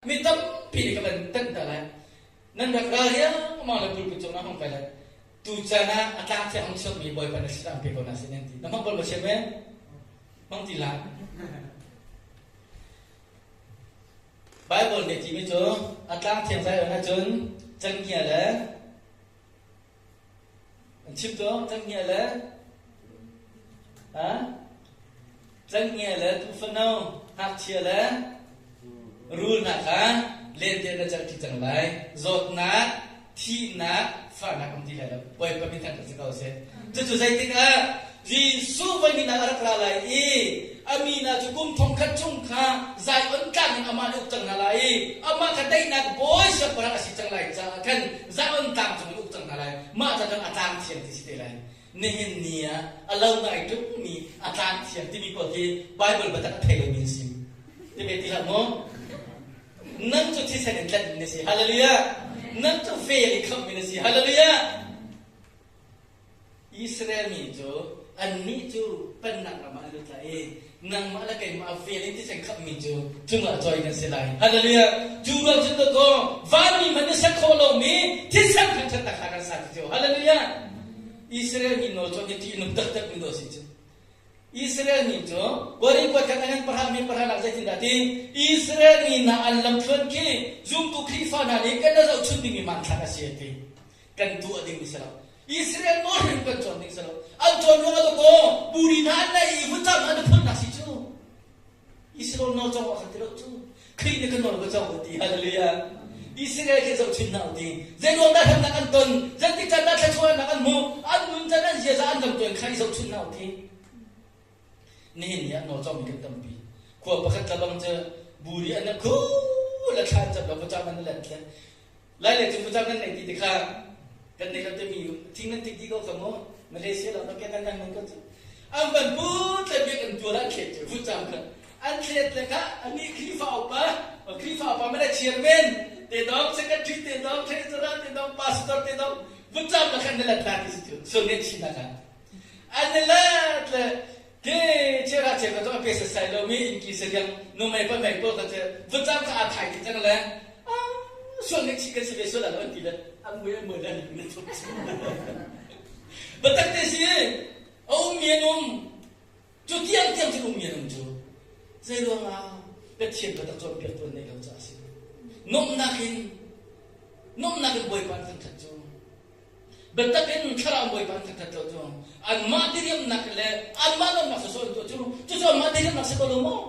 Mi tampi nih ka van tanh hna lai. Nan rak ral riangmang le pulpit cung na hong kai lai. Tu caan ah a tlak thiang hong chuakmi Bawipa na sin ah pe ko na sin an ti. Na hmang bal maw chiam men? Hmang ti hlah. Bible nih timi cu a tlang thiang Zion ahcun cenghngia le An chim tuah cenghngia le ha cenghngia le tuufano ngakchia le rul hna kha lente na celh ṭi cang lai. Zawtnak, thihnak, fahnak um ti lai lo. Bawipa min thangṭhat si ko seh. Cucu zeitik ah Jesuh voi hnih a rak ra lai i a mi hna cu kum thongkhat chung kha Zion tlang in amah nih uk cang hna lai i amah kha daihnak bawi siangpahrang a si cang lai caah khan Zion tlang cung in uk cang hna lai. Mah ca cun a tlang thiang ti si te lai. Nihin ni ah a lo ngai ṭungmi a tlang thiang timi pawl khi Bible biatak a thei lomi an si. Ti ve ti hlah maw? Nang cu thisen in tlanh na si. Hallelujah! Nang cu vel i khamhmi na si. Hallelujah! Israel mi cu annih cu pennak ram ah an lut lai i nangmah le keimah vel in thisen khamhmi cu cungah cawi kan si lai. Hallelujah! Cu ruang cun dawkaw vanmi hmanh nih ser khawh lomi thisen thangṭhatnak hla kan sa ti cu. Hallelujah! Israel mi nawl cawn hi ṭih a nung taktak mi dawh si cu. Israel mi cu Korin kuat khat a ngan pahra mi pahra nak zeitindah ti Israel mi hna an lamthluan khi zumtu Khrihfa hna nih kan i zohchun dingmi hmanthlak a si a ti. Kan tuah ding si lo. Israel nawl hrim kan cawn ding si lo. An cawn ruang ah kaw puri hna an nei i vutcam an i phunnak si cu. Israel nawl cawng ah khan ti lo cu. Khrih nih kan nawl ka cawng ti hallelujah. Israel khi zohchun hna u ti. Zei ruang dah hremnak an ton, zeitik caan dah thluachuahnak an hmuh, an nun can an ziaza an lam tuan kha i zohchun hna u ti. Nihin ni ah nawl cawngmi kan tampi. Khua pakhat tlabang cu buri an khu le thla an cam lo vutcam an let le Lai le cu vutcam nan nei ti ti kha kan nei lo timi thing nan tik dih ko kha mu Malaysia lo ke nan nan ko cu an van put le biak an tual an thlet cu vutcam kha an thlet le kha ani Khrihfa upa Khrihfa upa mene chairman te dong secretary te dong treasurer te dong pastor te dong vutcam la khan ne let la ti si cu so ne chin na kha An let le ke chera che ka to pe se sai lo mi in ki se yang nu mei pa mei ko ka che vutcam ka a thai ti chang le sual nek chi kan si ve sual lo an ti le an mui an mui le an ni thuk batak te si a um mi an um cu tiang tiang cu um mi an um cu zei ruang ah Pathian ka tak cawn piak tuan nei lo ca si nomnak in nomnak in bawipa an thangthat cu Biatak in thlarau Bawipa an thangṭhat lo cu anmah diriamnak le anmah lawmnak sawsawh an tuah cu cucu anmah diriamnak si ko lo maw?